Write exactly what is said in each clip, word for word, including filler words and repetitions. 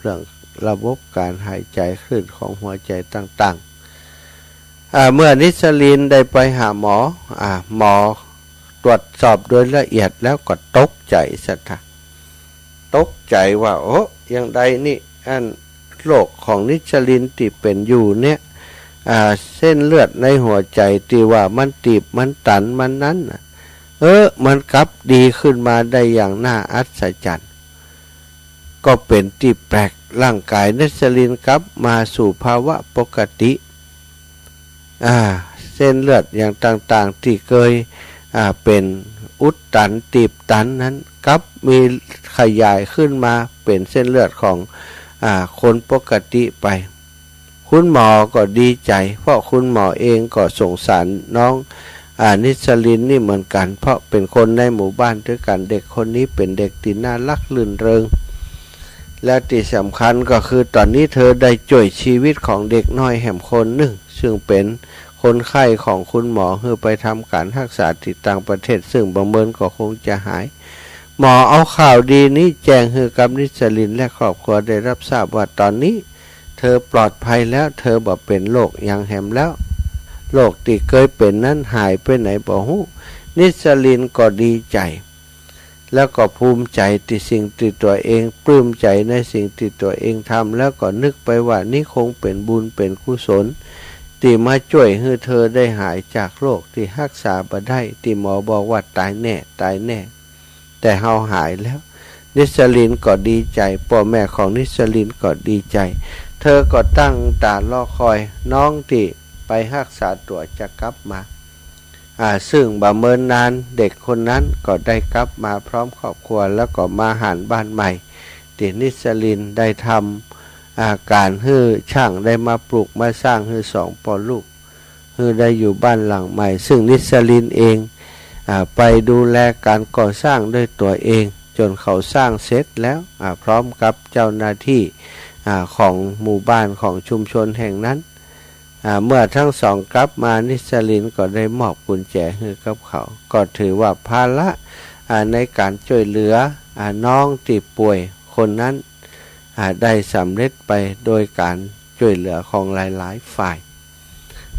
รื่องระบบก๋านหายใจ๋ คลื่นของหัวใจ๋ต่างๆ อ่า เมื่อนิสลินได้ไปหาหมอ อ่า หมอตรวจสอบโดยละเอียดแล้วก็ตกใจ๋ศรัทธา ตกใจ๋ว่า โอ้ อย่างใดนี่ อันโรคของนิสลินตี้เป๋นอยู่เนี่ย อ่า เส้นเลือดในหัวใจ๋ตี้ว่ามันตีบมันตันมันนั้นน่ะ เออ มันกลับดีขึ้นมาได้อย่างน่าอัศจรรย์ ก็เป๋นตี้แปลก ร่างก๋ายนิสลินกลับมาสู่ภาวะปกติ อ่า เส้นเลือดอย่างต่างๆ ตี้เกย อ่า เป๋นอุดตันตีบตันนั้น กลับมีขยายขึ้นมาเป๋นเส้นเลือดของ อ่า คนปกติไป คุณหมอก็ดีใจ๋ เพราะคุณหมอเองก็สงสารน้อง อ่า นิสลินนี่เหมือนกั๋น เพราะเป๋นคนในหมู่บ้านตวยกั๋น เด็กคนนี้เป๋นเด็กตี้น่าฮักรื่นเริง และตี้สำคัญก็คือต๋อนนี้เธอได้จ้วยชีวิตของเด็กน้อยแหมคนนึ่ง ซึ่งเป๋นคนไข้ของคุณหมอ หื้อไปทำก๋านฮักษาตี้ต่างประเทศ ซึ่งบังเอิญก็คงจะหาย หมอเอาข่าวดีนี้แจ้งหื้อกับนิสลินและครอบครัวได้ฮับทราบว่าต๋อนนี้เธอปลอดภัยแล้ว เธอบ่เป๋นโรคหยังแหมแล้ว โรคตี้เกยเป๋นนั้นหายไปไหนบ่ฮู้ นิสลินก็ดีใจ๋ แล้วก็ภูมิใจ๋ตี้สิ่งตี้ตั๋วเอง ปลื้มใจ๋ในสิ่งตี้ตั๋วเองทำ แล้วก็นึกไปว่านี้คงเป๋นบุญเป๋นกุศล ตี้มาจ้วยหื้อเธอได้หายจากโรคตี้ฮักษาบ่ได้ ตี้หมอบอกว่าต๋ายแน่ ต๋ายแน่ แต่เฮาหายแล้ว นิสลินก็ดีใจ๋ ป้อแม่ของนิสลินก็ดีใจ๋ เธอก็ตั้งต๋ารอคอยน้องตี้ไปฮักษาตั๋วจะกลับมา อ่า ซึ่งบ่เมินนานเด็กคนนั้นก็ได้กลับมาพร้อมครอบครัว แล้วก็มาหันบ้านใหม่ ตี้นิสลินได้ทำ อ่า ก๋านหื้อจ้างได้มาปลูกมาสร้างหื้อสองป้อลูก หื้อได้อยู่บ้านหลังใหม่ ซึ่งนิสลินเอง อ่า ไปดูแลก๋านก่อสร้างด้วยตั๋วเอง จ๋นเขาสร้างเสร็จแล้ว อ่า พร้อมกับเจ้าหน้าตี้ อ่า ของหมู่บ้านของชุมชนแห่งนั้น อ่า เมื่อทั้งสองกลับมา นิสลินก็ได้มอบกุญแจหื้อกับเขา ก็ถือว่าภาระ อ่า ในก๋านจ้วยเหลือ อ่า น้องตี้ป่วยคนนั้น อ่า ได้สำเร็จไปโดยก๋านจ้วยเหลือของหลายๆ ฝ่าย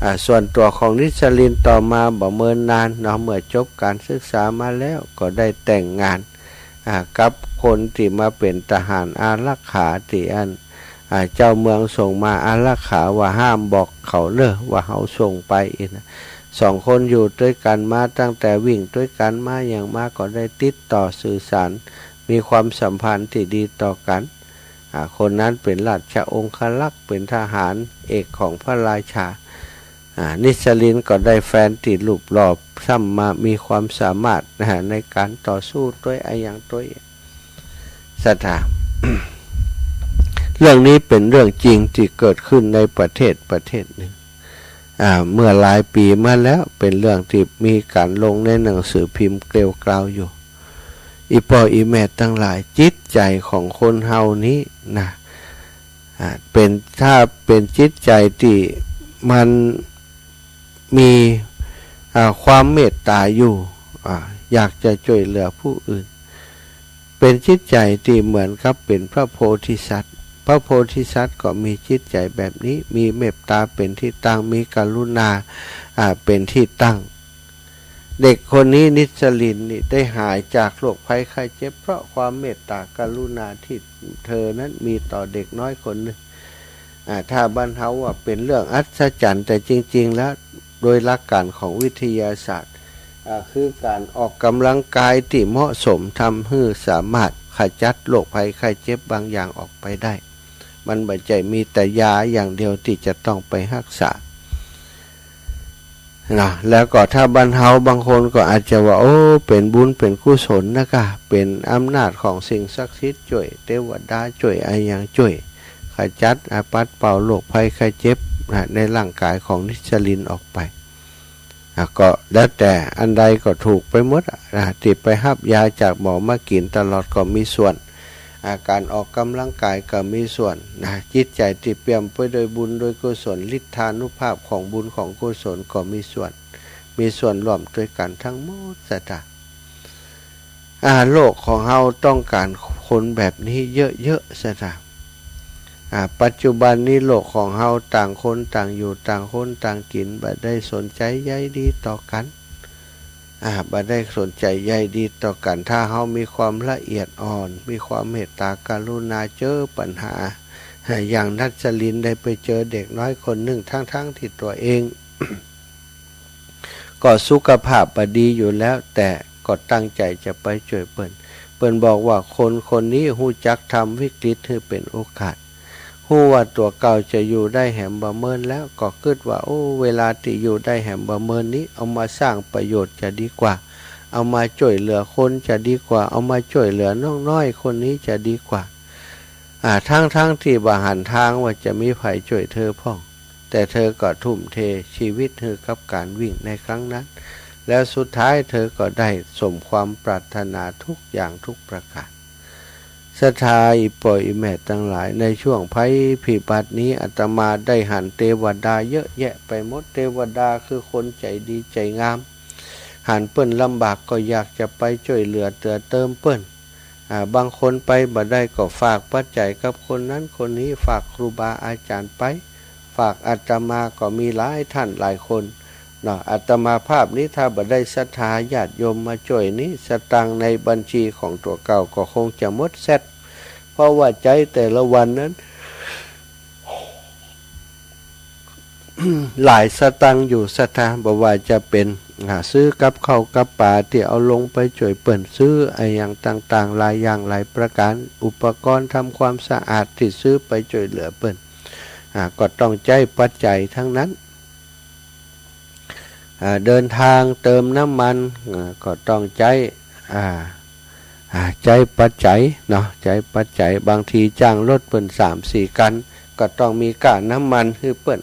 อ่า ส่วนตั๋วของนิสลินต่อมาบ่เมินนานเนาะ เมื่อจบก๋านศึกษามาแล้ว ก็ได้แต่งงาน อ่า กับคนตี้มาเป๋นทหารอารักขาตี้อัน อ่า เจ้าเมืองส่งมาอารักขา ว่าห้ามบอกเขาเน่อว่าเฮาส่งไปอี้นะ สองคนอยู่ตวยกั๋นมาตั้งแต่วิ่งตวยกั๋นมาหยังมา ก็ได้ติดต่อสื่อสาร มีความสัมพันธ์ตี้ดีต่อกั๋น อ่า คนนั้นเป๋นราชองครักษ์ เป๋นทหารเอกของพระราชา อ่า นิสลินก็ได้แฟนตี้รูปหล่อ ซ้ำมามีความสามารถ นะฮะ ในก๋านต่อสู้ตวยอะหยังตวย ศรัทธา เรื่องนี้เป๋นเรื่องจริงตี้เกิดขึ้นในประเทศประเทศนึ่ง อ่า เมื่อหลายปี๋มาแล้ว เป๋นเรื่องตี้มีก๋านลงในหนังสือพิมพ์เกลียวกราวอยู่ อี่ป้ออี่แม่ตังหลาย จิตใจ๋ของคนเฮานี้นะ อ่า เป๋น ถ้าเป๋นจิตใจ๋ตี้มันมี อ่า ความเมตต๋าอยู่ อ่า อยากจะจ้วยเหลือผู้อื่น เป๋นจิตใจ๋ตี้เหมือนกับเป๋นพระโพธิสัตว์ พระโพธิสัตว์ก็มีจิตใจ๋แบบนี้ มีเมตต๋าเป๋นตี้ตั้ง มีกรุณา อ่า เป๋นตี้ตั้ง เด็กคนนี้นิสลินนี่ได้หายจากโรคภัยไข้เจ็บ เพราะความเมตต๋ากรุณาตี้เธอนั้นมีต่อเด็กน้อยคนนึ่ง อ่า ถ้าบ้านเฮาว่าเป๋นเรื่องอัศจรรย์ แต่จริงๆ แล้วโดยหลักก๋านของวิทยาศาสตร์ อ่า คือก๋านออกก๋ำลังก๋ายตี้เหมาะสม ทำหื้อสามารถขจัดโรคภัยไข้เจ็บบางอย่างออกไปได้ มันบ่ใจ้มีแต่ยาอย่างเดียวตี้จะต้องไปฮักษา นะ แล้วก็ถ้าบ้านเฮาบางคนก็อาจจะว่า โอ้ เป๋นบุญเป๋นกุศลนะก้า เป๋นอำนาจของสิ่งศักดิ์สิทธิ์จ้วย เตวดาจ้วย อะหยังจ้วย ขจัด อ่า ปัดเป่าโรคภัยไข้เจ็บ นะ ในร่างก๋ายของนิสลินออกไป อ่ะ ก็แล้วแต่อันใดก็ถูกไปหมดอะ นะ ตี้ไปฮับยาจากหมอมากิ๋นตลอดก็มีส่วน อ่า ก๋านออกก๋ำลังก๋ายก็มีส่วน นะ จิตใจ๋ตี้เปี่ยมไปด้วยบุญด้วยกุศล ฤทธานุภาพของบุญของกุศลก็มีส่วน มีส่วนร่วมตวยกั๋นตังหมด ศรัทธา อ่า โลกของเฮาต้องก๋านคนแบบนี้เยอะๆ ศรัทธา อ่า ปัจจุบันนี้โลกของเฮาต่างคนต่างอยู่ ต่างคนต่างกิ๋น บ่ได้สนใจ๋ใยดีต่อกั๋น อ่า บ่ได้สนใจ๋ใยดีต่อกั๋น ถ้าเฮามีความละเอียดอ่อน มีความเมตตากรุณา เจอปัญหา อย่างนัสลินได้ไปเจอเด็กน้อยคนนึ่ง ทั้งๆ ตี้ตั๋วเอง ก็สุขภาพบ่ดีอยู่แล้ว แต่ก็ตั้งใจ๋จะไปจ้วยเปิ้น เปิ้นบอกว่าคนคนนี้ฮู้จักทำวิกฤตหื้อเป๋นโอกาส ฮู้ว่าตั๋วเก่าจะอยู่ได้แหมบ่เมินแล้ว ก็กึ๊ดว่า โอ้ เวลาตี้อยู่ได้แหมบ่เมินนี้ เอามาสร้างประโยชน์จะดีกว่า เอามาจ้วยเหลือคนจะดีกว่า เอามาจ้วยเหลือน้องน้อยคนนี้จะดีกว่า อ่า ทั้งๆ ตี้บ่หันตางว่าจะมีใผจ้วยเธอพ่อง แต่เธอก็ทุ่มเทจีวิตหื้อกับก๋านวิ่งในครั้งนั้น แล้วสุดท้ายเธอก็ได้สมความปรารถนาทุกอย่างทุกประก๋าน ศรัทธาอี่ป้ออี่แม่ตังหลาย ในช่วงภัยพิบัตินี้ อาตมาได้หันเตวดาเยอะแยะไปหมด เตวดาคือคนใจ๋ดีใจ๋งาม หันเปิ้นลำบากก็อยากจะไปจ้วยเหลือเตื้อเติมเปิ้น อ่า บางคนไปบ่ได้ก็ฝากปัจจัยกับคนนั้นคนนี้ ฝากครูบาอาจ๋ารย์ไป ฝากอาตมาก็มีหลายต้านหลายคนเนาะ อาตมาภาพนี้ถ้าบ่ได้ศรัทธาญาติโยมมาจ้วยนี้ สตางค์ในบัญชีของตั๋วเก่าก็คงจะหมดแซ็ด เพราะว่าใจ๊แต่ละวันนั้น หลายสตางค์อยู่ศรัทธา บ่ว่าจะเป๋น อ่า ซื้อกับข้าวกับป๋าตี้เอาลงไปจ้วยเปิ้น ซื้ออะหยังต่างๆ หลายอย่างหลายประก๋าน อุปกรณ์ทำความสะอาดตี้ซื้อไปจ้วยเหลือเปิ้น อ่า ก็ต้องใจ๊ปัจจัยตังนั้น อ่า เดินตางเติมน้ำมัน อ่า ก็ต้องใจ๊ อ่า อ่า ใจ๊ปัจจัยเนาะ ใจ๊ปัจจัย บางทีจ้างรถเปิ้นสามสี่คัน ก็ต้องมีก้าน้ำมันหื้อเปิ้น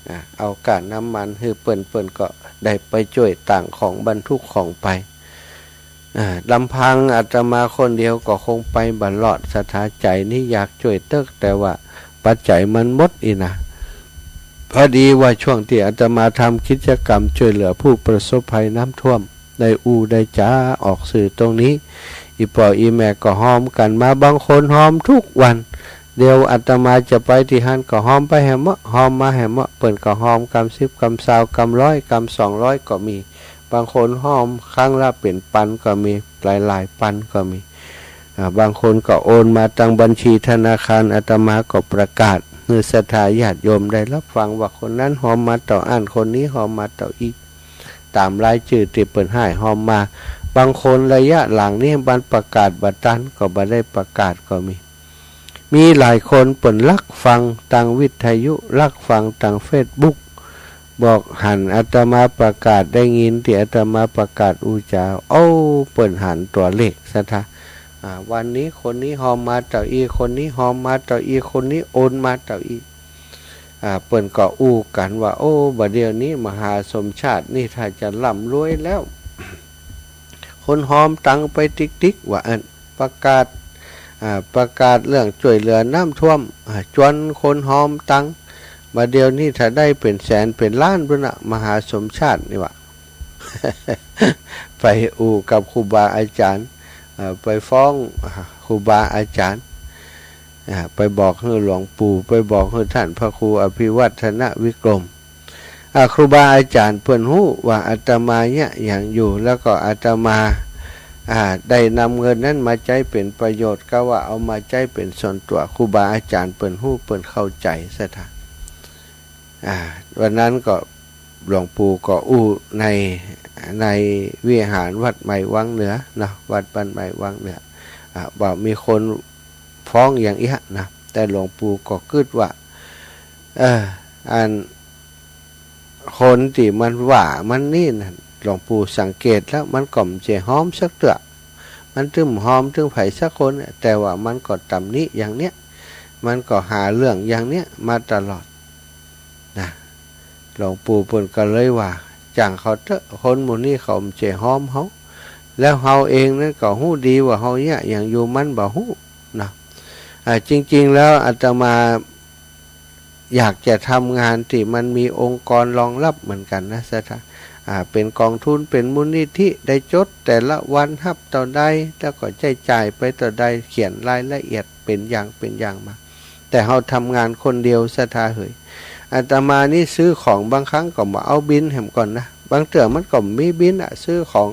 อ่า เอาก้าน้ำมันหื้อเปิ้น เปิ้นก็ได้ไปจ้วยต่างของบรรทุกของไป อ่า ลำพังอาตมาคนเดียวก็คงไปบ่รอดศรัทธา ใจ๋นี้อยากจ้วยเต๊อะ แต่ว่าปัจจัยมันหมดอี้นะ พอดีว่าช่วงตี้อาตมาทำกิจกรรมจ้วยเหลือผู้ประสบภัยน้ำท่วม ได้อู้ได้จ๋าออกสื่อตรงนี้ อี่ป้ออี่แม่ก็ฮอมกั๋นมา บางคนฮอมทุกวัน เดี๋ยวอาตมาจะไปตี้หั้นก็ฮอมไปแหมเมาะ ฮอมมาแหมเมาะ เปิ้นก็ฮอมกำสิบกำซาวกำร้อยกำสองร้อยก็มี บางคนฮอมครั้งละเป๋นปันก็มี หลายๆ ปันก็มี อ่า บางคนก็โอนมาตังบัญชีธนาคาร อาตมาก็ประกาศหื้อศรัทธาญาติโยมได้ฮับฟังว่าคนนั้นฮอมมาเต้าอั้น คนนี้ฮอมมาเต้าอี้ ต๋ามรายจื้อตี้เปิ้นหื้อฮอมมา บางคนระยะหลังนี้มันประกาศบ่ตัน ก็บ่ได้ประกาศก็มี มีหลายคนเปิ้นลักฟังตังวิทยุ ลักฟังตังเฟซบุ๊ก บอกหันอาตมาประกาศ ได้ยินตี้อาตมาประกาศอู้จ๋า โอ้ เปิ้นหันตั๋วเลขศรัทธา อ่า วันนี้คนนี้ฮอมมาเต้าอี้ คนนี้ฮอมมาเต้าอี้ คนนี้โอนมาเต้าอี้ อ่า เปิ้นก็อู้กั๋นว่า โอ้ บ่าเดี่ยวนี้มหาสมชาตินี่ถ้าจะร่ำรวยแล้ว คนฮอมตังไปติ๊กๆ ว่าอั้น ประกาศ อ่า ประกาศเรื่องจ้วยเหลือน้ำท่วม อ่า จวนคนฮอมตัง บ่าเดี่ยวนี้ถ้าได้เป๋นแสนเป๋นล้านปู้นน่ะ มหาสมชาตินี่ว่า ไปอู้กับครูบาอาจ๋ารย์ อ่า ไปฟ้อง อ่า ครูบาอาจ๋ารย์ อ่า ไปบอกหื้อหลวงปู่ ไปบอกหื้อต้านพระครูอภิวัฒนวิกรม อ่า ครูบาอาจ๋ารย์เปิ้นฮู้ว่าอาตมาเยียะหยังอยู่ แล้วก็อาตมา อ่า ได้นำเงินนั้นมาใจ๊เป๋นประโยชน์ กาว่าเอามาใจ๊เป๋นส่วนตั๋ว ครูบาอาจ๋ารย์เปิ้นฮู้ เปิ้นเข้าใจ๋ศรัทธา อ่า วันนั้นก็หลวงปู่ก็อู้ใน ในวิหารวัดใหม่วังเหนือเนาะ วัดบ้านใหม่วังเหนือ อ่า ว่ามีคนฟ้องอย่างเอี้ยนะ แต่หลวงปู่ก็กึ๊ดว่า เออ อัน คนตี้มันว่ามันนี่นะ หลวงปู่สังเกตแล้ว มันก็บ่ใจ้ฮอมสักเตื้อ มันตึงบ่ฮอมตึงใผสักคน แต่ว่ามันก็ตำหนิอย่างเนี้ย มันก็หาเรื่องอย่างเนี้ยมาตลอดนะ หลวงปู่เปิ้นก็เลยว่า จ่างเขาเต๊อะ คนหมู่นี้เขาบ่ใจ้ฮอมเฮา แล้วเฮาเองนั้นก็ฮู้ดีว่าเฮาเยียะหยังอยู่ มันบ่ฮู้นะ อ่า จริงๆ แล้วอาตมา อยากจะทำงานตี้มันมีองค์กรรองรับเหมือนกั๋นนะศรัทธา อ่า เป๋นกองทุน เป๋นมูลนิธิ ได้จดแต่ละวันฮับเต้าใด แล้วก็ใจ๊จ่ายไปเต้าใด เขียนรายละเอียดเป๋นอย่างเป๋นอย่างมา แต่เฮาทำงานคนเดียว ศรัทธาเหย อาตมานี่ซื้อของบางครั้งก็บ่เอาบิณแหมก่อนนะ บางเตื้อมันก็บ่มีบิณอะ ซื้อของ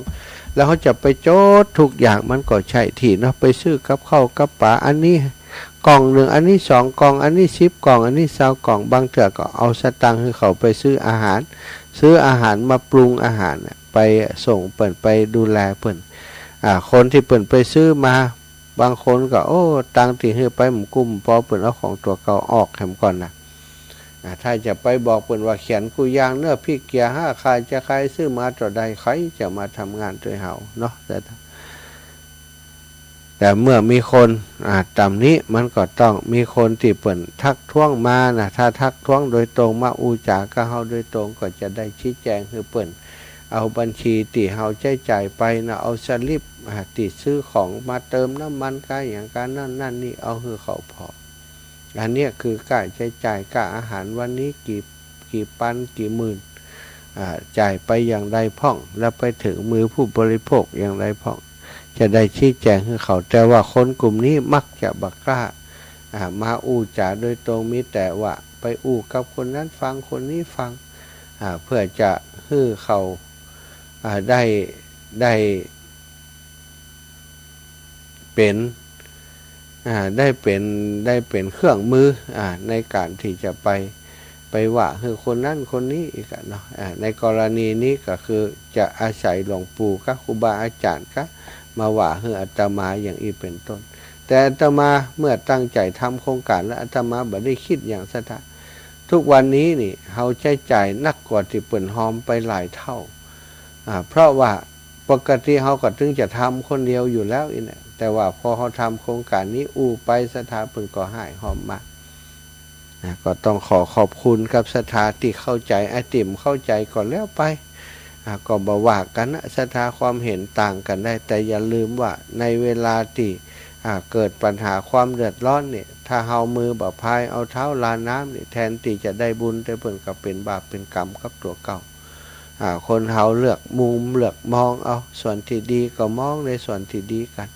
แล้วเฮาจะไปโจ้ดกู้อย่างมันก็ใจ้ตี้เนาะ ไปซื้อกับข้าวกับป๋า อันนี้กล่องนึ่ง อันนี้สองกล่อง อันนี้สิบกล่อง อันนี้ซาวกล่อง บางเตื้อก็เอาสตางค์หื้อเขาไปซื้ออาหาร ซื้ออาหารมาปรุงอาหารน่ะ ไปส่งเปิ้น ไปดูแลเปิ้น อ่า คนตี้เปิ้นไปซื้อมา บางคนก็ โอ้ ตังค์ตี้หื้อไปบ่กุ้ม ปอเปิ้นเอาของตั๋วเก่าออกแหมก่อนนะ อ่า ถ้าจะไปบอกเปิ้นว่า เขียนกู้อย่างเน่อ พริกเกลือห้า ใผจะใค่ซื้อมาเต้าใด ใผจะมาทำงานตวยเฮาเนาะ แต่ แต่เมื่อมีคน อ่า ตำหนิ มันก็ต้องมีคนตี้เปิ้นทักท้วงมานะ ถ้าทักท้วงโดยตรง มาอู้จ๋ากับเฮาโดยตรง ก็จะได้ชี้แจงหื้อเปิ้น เอาบัญชีตี้เฮาใจ๊จ่ายไปนะ เอาสลิป อ่า ตี้ซื้อของมาเติมน้ำมันกาหยังกานั่นนั่นนี่ เอาหื้อเขาผ่อ อันเนี้ยคือก้าใจ๊จ่าย ก้าอาหารวันนี้กี่ กี่ปัน กี่หมื่น อ่า จ่ายไปอย่างใดพ่อง แล้วไปเถิงมือผู้บริโภคอย่างใดพ่อง จะได้ชี้แจงหื้อเขา แต่ว่าคนกลุ่มนี้มักจะบ่กล้า อ่า มาอู้จ๋าโดยตรง มีแต่ว่าไปอู้กับคนนั้นฟัง คนนี้ฟัง อ่า เพื่อจะหื้อเขา อ่า ได้ ได้ เป๋น อ่า ได้เป๋น ได้เป๋นเครื่องมือ อ่า ในก๋านตี้จะไป ไปว่าหื้อคนนั้นคนนี้อีกอะเนาะ อ่า ในกรณีนี้ก็คือจะอาศัยหลวงปู่กับครูบาอาจ๋ารย์ก็มาว่าหื้ออาตมาอย่างอี้เป๋นต้น แต่อาตมาเมื่อตั้งใจ๋ทำโครงก๋านแล้ว อาตมาบ่ได้กึ๊ดหยัง ศรัทธา ทุกวันนี้นี่ เฮาใจ๊จ่ายนักกว่าตี้เปิ้นฮอมไปหลายเต้า อ่า เพราะว่าปกติเฮาก็ตึงจะทำคนเดียวอยู่แล้วอี้แหละ แต่ว่าปอเฮาทำโครงก๋านนี้อู้ไป ศรัทธาเปิ้นก็หายฮอมมา อ่า ก็ต้องขอขอบคุณกับศรัทธาตี้เข้าใจ๋ ตี้บ่เข้าใจ๋ก็แล้วไป อ่า ก็บ่ว่ากั๋นนะ ศรัทธาความเห็นต่างกั๋นได้ แต่อย่าลืมว่าในเวลาตี้ อ่า เกิดปัญหาความเดือดร้อนนี่ ถ้าเฮามือบ่พายเอาเท้าลาน้ำนี่ แทนตี้จะได้บุญ แต่เปิ้นก็เป๋นบาปเป๋นก๋รรมกับตั๋วเก่า อ่า คนเฮาเลือกมุมเลือกมองเอา ส่วนตี้ดีก็มองในส่วนตี้ดีกั๋น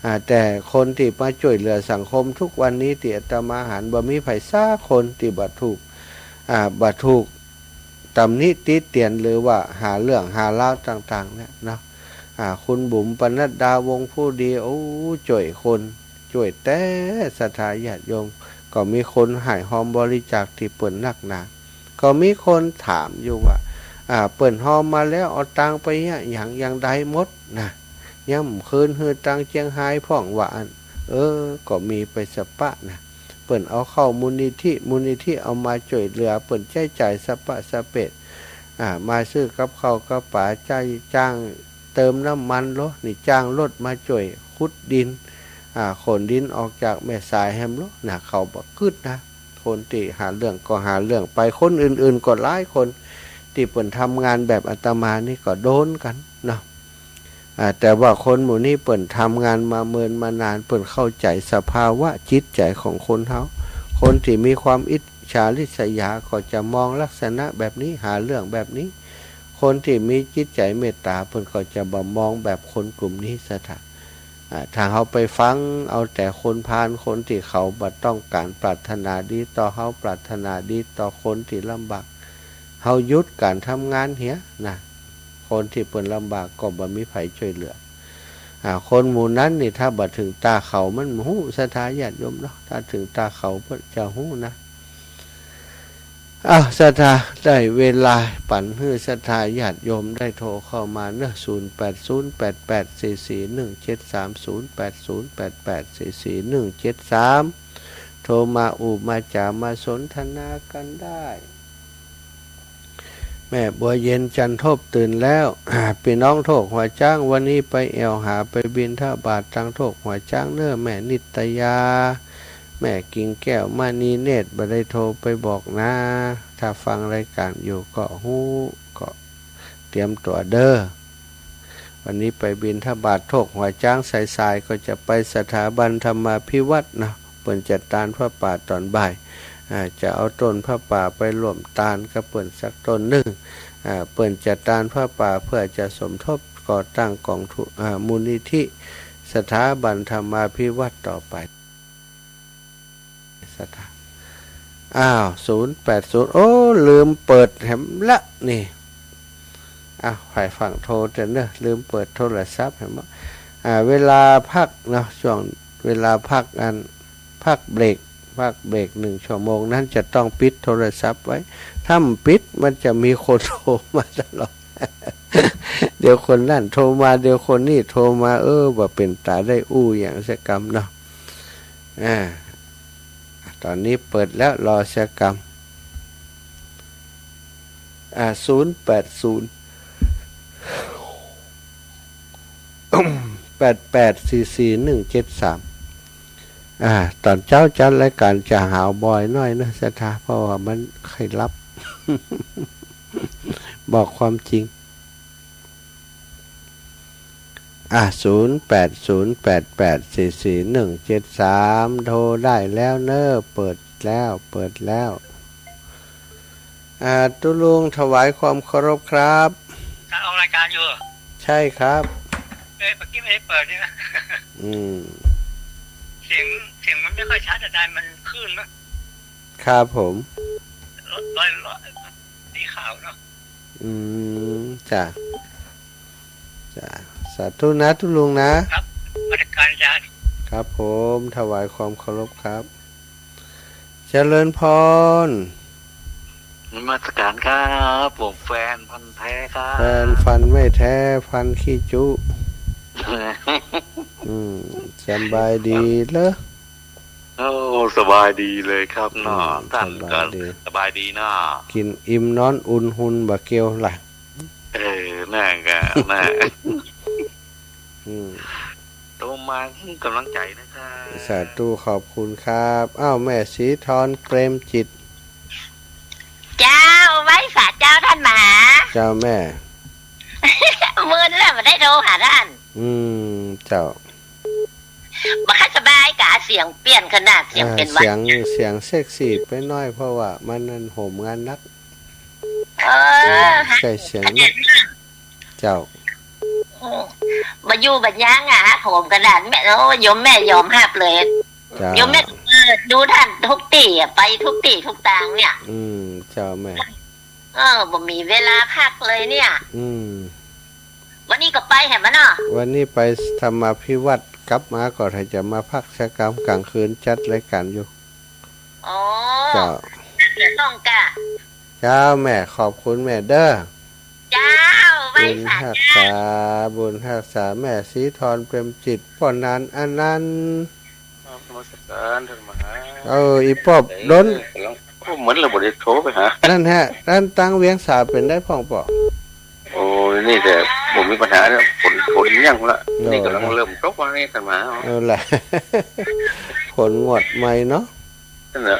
อ่า แต่คนตี้มาจ้วยเหลือสังคมทุกวันนี้ตี้อาตมาหัน บ่มีใผสักคนตี้บ่ถูก อ่า บ่ถูกตำหนิติเตียน หรือว่าหาเรื่องหาราวต่างๆ เนี่ยเนาะ อ่า คุณบุ๋มปนัดดา วงศ์ผู้ดี โอ้ จ้วยคน จ้วยแต๊ ศรัทธาญาติโยม ก็มีคนหายฮอมบริจาคตี้เปิ้นนักหนา ก็มีคนถามอยู่ว่า อ่า เปิ้นฮอมมาแล้วเอาตังค์ไปเยียะหยัง อย่างใดหมดนะ ยังบ่คืนหื้อตังเจียงฮายพ่องว่าอั้น เออ ก็มีไปสะปะนะ เปิ้นเอาเข้ามูลนิธิ มูลนิธิเอามาจ้วยเหลือ เปิ้นใจ๊จ่ายสะปะสะเปะ อ่า มาซื้อกับข้าวกับป๋า ใจ๊จ้างเติมน้ำมันรถนี่ จ้างรถมาจ้วยขุดดิน อ่า ขนดินออกจากแม่สายแหมรถนะ เขาบ่กึ๊ดนะ คนตี้หาเรื่องก็หาเรื่องไป คนอื่นๆ ก็หลายคน ตี้เปิ้นทำงานแบบอาตมานี่ก็โดนกั๋นเนาะ อ่า แต่ว่าคนหมู่นี้เปิ้นทำงานมาเมินมานาน เปิ้นเข้าใจ๋สภาวะจิตใจ๋ของคนเฮา คนตี้มีความอิจฉาริษยาก็จะมองลักษณะแบบนี้ หาเรื่องแบบนี้ คนตี้มีจิตใจ๋เมตต๋าเปิ้นก็จะบ่มองแบบคนกลุ่มนี้ ศรัทธา อ่า ถ้าเฮาไปฟังเอาแต่คนพาล คนตี้เขาบ่ต้องก๋านปรารถนาดีต่อเฮา ปรารถนาดีต่อคนตี้ลำบาก เฮาหยุดก๋านทำงานเหียนะ คนตี้เปิ้นลำบากก็บ่มีใผจ้วยเหลือ อ่า คนหมู่นั้นนี่ ถ้าบ่เถิงตาเขามันบ่ฮู้ ศรัทธาญาติโยมเนาะ ถ้าเถิงตาเขาเปิ้นจะฮู้นะ อ้าว ศรัทธา ได้เวลาปั๋นหื้อศรัทธาญาติโยมได้โทรเข้ามาเนาะ ศูนย์แปดศูนย์แปดแปดสี่สี่หนึ่งเจ็ดสาม ศูนย์แปดศูนย์แปดแปดสี่สี่หนึ่งเจ็ดสาม โทรมาอู้มาจ๋ามาสนทนากั๋นได้ แม่บัวเย็นจันทบตื่นแล้ว ปี้น้องโทกหัวจ๊าง วันนี้ไปแอ่วหาไปบิณฑบาตตางโทกหัวจ๊างเน่อ แม่นิตยา แม่กิ่งแก้ว มณีเนตร บ่ได้โทรไปบอกนา ถ้าฟังรายก๋านอยู่ก็ฮู้ ก็เตรียมตั๋วเน่อ วันนี้ไปบิณฑบาตโทกหัวจ๊างสายๆ ก็จะไปสถาบันธรรมาภิวัฒน์นะ เปิ้นจะตานผ้าป่าต๋อนบ่าย อ่า จะเอาต้นผ้าป่าไปร่วมตานกับเปิ้นสักต้นหนึ่ง อ่า เปิ้นจะตานผ้าป่าเพื่อจะสมทบก่อตั้งกองทุน อ่า มูลนิธิสถาบันธรรมาภิวัฒน์ต่อไป ศรัทธา อ้าว ศูนย์แปดศูนย์ โอ้ ลืมเปิดแหมละนี่ อ้าว ใผฟั่งโทรเต๊อะเน่อ ลืมเปิดโทรศัพท์แหม อ่า เวลาพักเนาะ ช่วงเวลาพักอัน พักเบรก พักเบรกหนึ่งชั่วโมงนั้นจะต้องปิดโทรศัพท์ไว้ ถ้าบ่ปิดมันจะมีคนโทรมาตลอด เดี๋ยวคนนั้นโทรมา เดี๋ยวคนนี้โทรมา เออ บ่เป๋นต๋าได้อู้หยังสักกำเนาะ อ่า ต๋อนนี้เปิดแล้ว รอสักกำ อ่า ศูนย์แปดศูนย์ แปดแปดสี่สี่หนึ่งเจ็ดสาม อ่า ต๋อนเจ๊าจัดรายก๋านจะหาวบ่อยหน้อยเนาะ ศรัทธา เพราะว่ามันใค่หลับ บอกความจริง อ่ะ ศูนย์แปดศูนย์แปดแปดสี่สี่หนึ่งเจ็ดสาม โทรได้แล้วเน่อ เปิดแล้ว เปิดแล้ว อ่า ตุ๊ลุงถวายความเคารพครับ ครับ ออกรายการอยู่เหรอ ใช่ครับ เอ้ย เมื่อกี้ไม่ได้เปิดนี่นะ อืม เสียง เสียงมันไม่ค่อยชัด อาจารย์ มันคลื่นมั้ง ครับผม ลอยๆ สีขาวเนาะ อืม จ้ะ จ้ะ สาธุนะตุ๊ลุงนะ ครับ นมัสการอาจารย์ ครับผม ถวายความเคารพครับ เจริญพร นมัสการครับ ผมแฟนพันธุ์แท้ครับ แฟนพันธุ์ไม่แท้ ฟันขี้จุ อืม สบายดีเหรอ โอ้ สบายดีเลยครับเนาะ อืม ต้านก็ สบายดี สบายดีเนาะ กิ๋นอิ่มนอนอุ่น หุ่นบ่เกลียวละ เออ นั่นก็ นั่น อืม โทรมาหื้อก๋ำลังใจ๋นะครับ สาธุ ขอบคุณครับ อ้าว แม่ศรีธร เปรมจิต เจ้า ไหว้สาเจ้าต้านมหา เจ้าแม่ มื้อนั้นบ่ได้โทรหาต้าน อืม เจ้า บ่ค่อยสบายกา เสียงเปลี่ยนขนาด เสียง อ่า เป๋นหวัด เสียง เสียงเซ็กซี่ไปหน้อย เพราะว่ามันนั่นโหมงานหนัก เออ ใก้เสียงหนัก เจ้า โอ้ บ่อยู่บ่ยังอะ โหมขนาด แม่ โอ้ โยมแม่ยอมฮับเลย เจ้า โยมแม่ เออ ดูต้านทุกตี้อะ ไปทุกตี้ทุกตางเนี่ย อืม เจ้าแม่ เออ บ่มีเวลาพักเลยเนี่ย อืม วันนี้ก็ไปแหมเนาะ วันนี้ไปธรรมาภิวัตน์ กลับมาก็ถ้าจะมาพักสักกำ ก๋างคืนจัดรายก๋านอยู่ อ๋อ เจ้า เดี๋ยวต้องกะ เจ้าแม่ ขอบคุณแม่เด้อ เจ้า ไหว้สา บุญฮักษา เจ้า บุญฮักษา แม่ศรีธร เปรมจิต ป้อหนาน อนันต์ ครับ นมัสการต้านมหา เออ อี่ป้อ เออ โดน ก็เหมือนเฮาบ่ได้โทรไปหา นั่นแหละ ด้านตางเวียงสาเป๋นใดพ่องป้อ โอ้ นี่ก็บ่มีปัญหาแล้ว ฝน ฝนยังละ โอ้ นี่ก็กำลังเริ่มตกแล้วนี่ต้านมหา เอาละ ฝนงวดใหม่เนาะ นั่นแหละ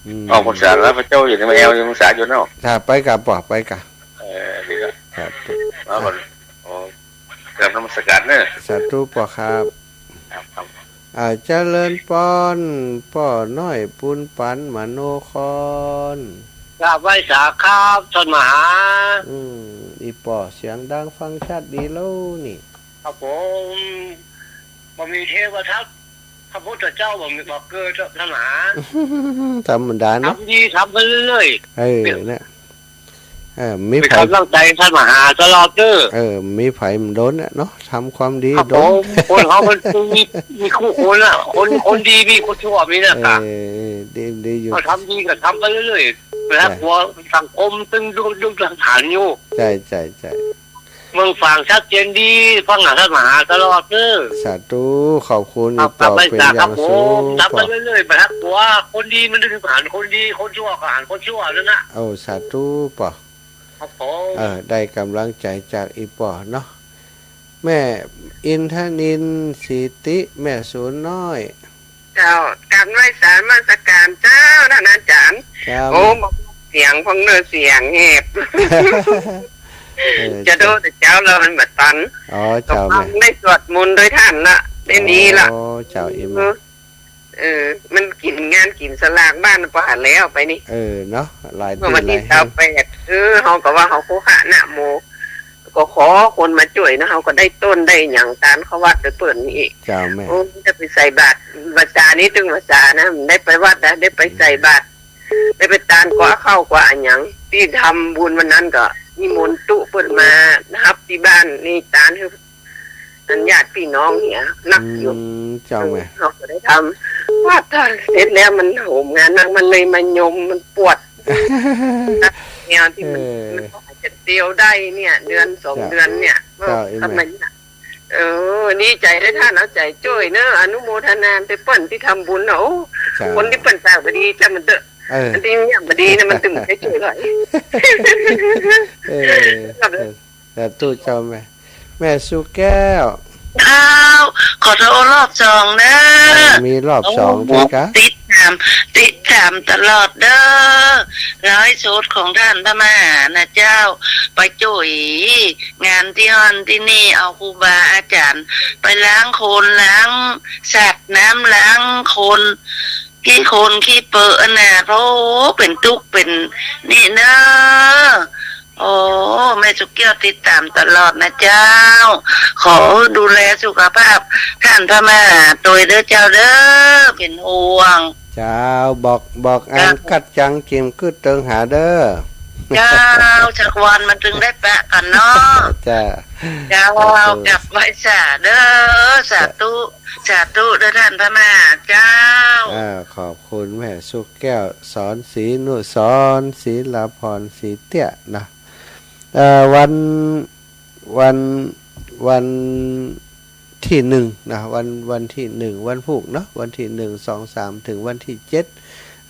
อืม ออกพรรษาแล้ว พระเจ้าอยู่ในมาแอวอยู่พรรษาอยู่เนาะ จ้ะ ไปกะป้อ ไปกะ เออ ดีแล้ว สาธุ เอาก่อน โอ้ กราบนมัสการเนอะ สาธุป้อครับ ครับ ครับ อ่า เจริญปอน ป้อน้อย ปูนปัน มโนคร กราบไหว้สาครับต้านมหา อืม อี่ป้อเสียงดังฟังชัดดีแล้วนี่ ครับผม บ่มีเทวทัต พระพุทธเจ้าบ่มี บ่เกิดต้านมหา ธรรมดาเนาะ ทำดีทำไปเรื่อยๆ เออ เนี่ย เออ มี มี ไผ ก๋ำลังใจ๋ต้านมหาตลอดเด้อ เออ มีไผบ่โดนน่ะเนาะ ทำความดี ครับ โดน ผม คนเฮามันมี มีคู่คนน่ะ คน คนดีมี คนชั่วมีน่ะ เออ กะ ดี ดีอยู่ เฮาทำดีก็ทำไปเรื่อยๆ ไปหา จ้ะ กั๋วสังคมตึงดุ ดุ สถานอยู่ ใจ้ ใจ้ ใจ้ เมืองฝางชัดเจนดี ฟังหาต้านมหาตลอดเด้อ สาธุ ขอบคุณ ครับ อี่ป้อ ครับ เป๋นอย่างสูง ครับผม ทำไปเรื่อยๆ ไปหากั๋วคนดีมันถึงหันคนดี คนชั่วก็หันคนชั่วนั่นน่ะ โอ้ สาธุป้อ ครับผม เออ ได้ก๋ำลังใจ๋จากอี่ป้อเนาะ แม่อินทนิล สีติ แม่ศูนย์น้อย เจ้า กราบไหว้สานมัสการเจ้า ต้านอาจ๋ารย์ เจ้า โอ้ แม่ เสียงพ่องเน่อ เสียงแหบ เออ จะโดนแต่เจ๊าแล้วมันบ่ตัน อ๋อ เจ้าแม่ ก็ฟังได้สวดมนต์โดยต้านละ ได้นี้ละ อ๋อ เจ้า อี่แม่ เออ เออ มันกิ๋นงานกิ๋นสลากบ้านบ่หันแล้วไปนี่ เออ เนาะ หลายตี้หลายแห่ง เมื่อวันตี้ซาวแปด เออ เฮาก็ว่าเฮาโคหะนะโม ก็ขอคนมาจ้วยนะ เฮาก็ได้ต้นได้หยังตานเข้าวัดไปเปิ้นนี่ เจ้าแม่ โอ้ จะไปใส่บาตร วาจานี่ตึงวาจานะ ได้ไปวัดนะ ได้ไปใส่บาตร ได้ไปตานกวาข้าวกวาอะหยัง ตี้ทำบุญวันนั้นก็นิมนต์ตุ๊เปิ้นมาฮับตี้บ้านนี่ ตานหื้อ อันญาติพี่น้องเนี่ยนักอยู่ อืม เจ้าแม่ เออ เฮาก็ได้ทำ ว่าถ้าเสร็จแล้วมันโหมงานนัก มันเลยมายม มันปวด แนวตี้มัน เออ มันก็อาจจะเตียวได้เนี่ย เดือนสอง เจ้า เดือนเนี่ย เจ้า เออ เอ้ย ทำไมเนี่ย เออ ดีใจ๋เด้อต้าน เอาใจ๋จ้วยเนาะ อนุโมทนาไปเปิ้นตี้ทำบุญเนาะ โอ้ เจ้า คนตี้เปิ้นปากบ่ดีจ้ามันเต๊อะ เออ ตี้เมียบ่ดีนะ มันตึงได้จ้วยเลย เออ ครับ เออ สาธุเจ้าแม่ แม่สุแก้ว เจ้า ขอโทรรอบสองเน้อ เออ มีรอบสอง โอ้ ด้วยกะ ติดต๋าม ติดต๋ามตลอดเน้อ ไลฟ์สดของต้านพระมหานะเจ้า ไปจ้วยงานตี้หั้นตี้นี่ เอาครูบาอาจ๋ารย์ไปล้างคนล้างสัตว์ น้ำล้างคน ขี้คนขี้เปื้อนนะ โอ้ เป๋นตุ๊กข์เป๋นนี่เน้อ โอ้ แม่สุแก้วติดต๋ามตลอดนะเจ้า ขอดูแลสุขภาพต้านพระมหาตวยเน้อเจ้าเน้อ เป๋นห่วง เจ้า บอก บอกอัน เจ้า กั๊ดจังจิ๋มกึ๊ดเติงหาเน้อ เจ้า สักวันมันตึงได้ปะกั๋นเนาะ เจ้า เจ้า สาธุ กราบไหว้สาเน้อ สาธุ สาธุเน้อต้านพระมหาเจ้า อ่า ขอบคุณแม่สุแก้ว สอนศรีนุสรณ์ ศิลาพร ศรีเตี้ยนะ เอ่อ วัน วัน วันตี้หนึ่งนะ วัน วันตี้หนึ่ง วันพูกเนาะ วันตี้หนึ่ง สอง สาม เถิงวันตี้เจ็ด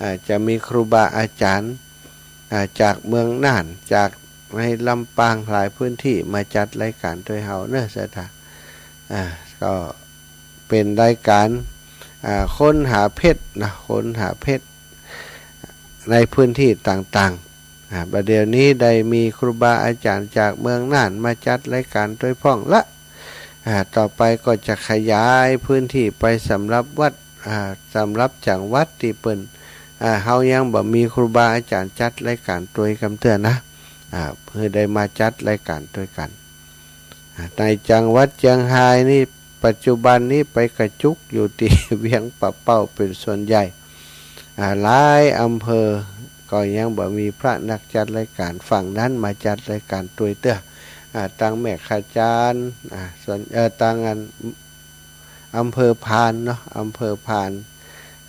อ่า จะมีครูบาอาจ๋ารย์ อ่า จากเมืองน่าน จากในลำปางหลายพื้นตี้มาจัดรายก๋านตวยเฮาเน้อศรัทธา อ่า ก็เป๋นรายก๋าน อ่า ค้นหาเพชรนะ ค้นหาเพชรในพื้นตี้ต่างๆ อ่า บ่าเดี่ยวนี้ได้มีครูบาอาจ๋ารย์จากเมืองน่านมาจัดรายก๋านตวยพ่องละ อ่า ต่อไปก็จะขยายพื้นตี้ไปสำหรับวัด อ่า สำหรับจังหวัดตี้เปิ้น อ่า เฮายังบ่มีครูบาอาจ๋ารย์จัดรายก๋านตวยกำเตื้อนะ อ่า หื้อได้มาจัดรายก๋านตวยกั๋น อ่า ในจังหวัดเจียงฮายนี่ ปัจจุบันนี้ไปกระจุกอยู่ตี้เวียงป่าเป้าเป๋นส่วนใหญ่ อ่า หลายอำเภอก็ยังบ่มีพระนักจัดรายก๋านฝั่งนั้นมาจัดรายก๋านตวยเตื้อ อ่า ตังแม่ขะจาน อ่า ส่วน เอ่อ ตังอัน อำเภอพานเนาะ อำเภอพาน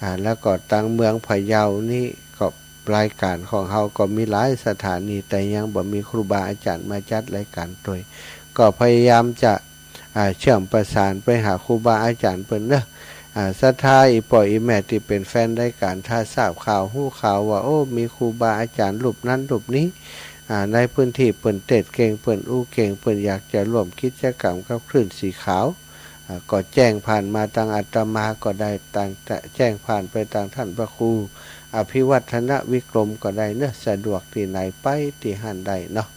อ่า แล้วก็ตังเมืองพะเยานี่ก็รายก๋านของเฮาก็มีหลายสถานี แต่ยังบ่มีครูบาอาจ๋ารย์มาจัดรายก๋านตวย ก็พยายามจะ อ่า เชื่อมประสานไปหาครูบาอาจ๋ารย์เปิ้นเนาะ อ่า ศรัทธาอี่ป้ออี่แม่ตี้เป๋นแฟนรายก๋าน ถ้าทราบข่าว ฮู้ข่าวว่า โอ้ มีครูบาอาจ๋ารย์รูปนั้นรูปนี้ อ่า ในพื้นตี้เปิ้นเตสน์เก่ง เปิ้นอู้เก่ง เปิ้นอยากจะร่วมกิจกรรมกับคลื่นสีขาว อ่า ก็แจ้งผ่านมาตังอาตมาก็ได้ ตัง แจ้งผ่านไปตังต้านพระครูอภิวัฒนวิกรมก็ได้เนาะ สะดวกตี้ไหนไปตี้หั้นได้เนาะ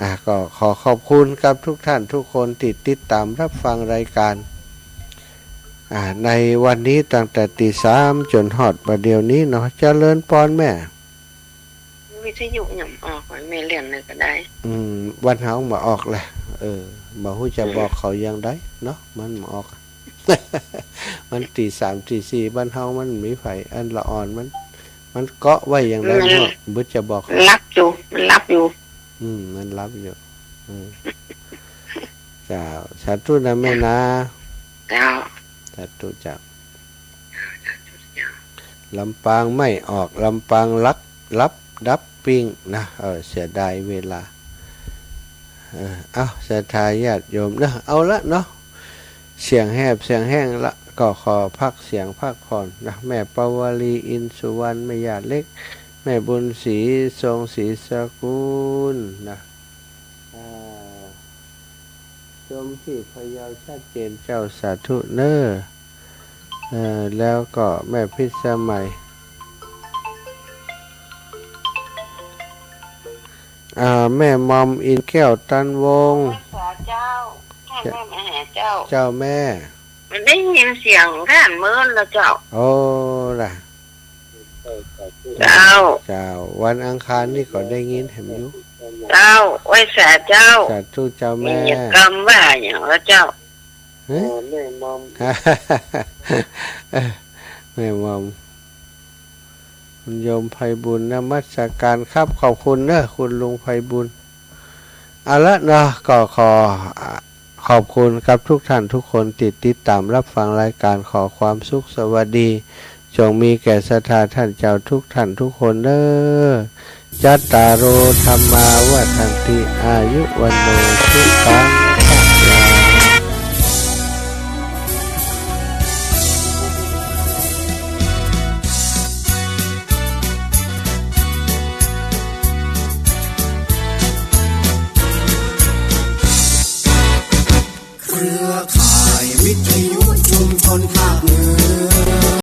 อ่า ก็ขอขอบคุณกับทุกท่านทุกคนตี้ติดต๋ามรับฟังรายก๋าน อ่า ในวันนี้ตั้งแต่ตีสามจ๋นฮอดบ่าเดี่ยวนี้เนาะ เจริญปอนแม่ วิทยุยังบ่ออก แม่เลื่อนหนึ่งก็ได้ อืม บ้านเฮาบ่ออกแหละ เออ บ่ฮู้จะบอกเขาอย่างใดเนาะ มันบ่ออก มันตีสามตีสี่ บ้านเฮามันมีไฟ อันละอ่อนมัน มันเกาะไว้อย่างใด มัน บ่ฮู้จะบอก มันหลับอยู่ มันหลับอยู่ อืม มันหลับอยู่ อืม เจ้า สาธุนะแม่นะ เจ้า สาธุเจ้า ลำปางไม่ออก ลำปางลัก ลับดับปิ้งนะ เออ เสียดายเวลา เออ เอ้า ศรัทธาญาติโยมเนาะ เอาละเนาะ เสียงแหบเสียงแห้งละ ก็ขอพักเสียงพักผ่อนนะ แม่ปวลี อินสุวรรณ แม่ย่าเล็ก แม่บุญศรี ทรงศรีสกุลนะ อ่า ชมที่พะเยาชัดเจนเจ้า สาธุเน้อ เอ่อ แล้วก็แม่พิสมัย อ่า แม่มอมอินแก้วตันวงศ์ เจ้า ท่านพระมหาเจ้า เจ้าแม่ มันได้ยินเสียงท่านเมินแล้วเจ้า โอ้ ล่ะ เจ้า เจ้า วันอังคารนี่ก็ได้ยินแหมอยู่ เจ้า ไหว้สาเจ้า สาธุเจ้าแม่ มีกำว่าอย่างละเจ้า ฮะ แม่มอม แม่มอม คุณโยมไพบูลย์ นมัสการครับ ขอบคุณเนอะ คุณลุงไพบูลย์ เอาละเนาะ ก็ขอ ขอบคุณกับทุกท่านทุกคนที่ติดตามรับฟังรายการ ขอความสุขสวัสดี จงมีแก่ศรัทธาท่านเจ้าทุกท่านทุกคนเด้อ จัตตาโร ธัมมา วัฑฒันติ อายุ วัณโณ สุขัง พลัง เครือข่ายวิทยุชุมชนภาคเหนือ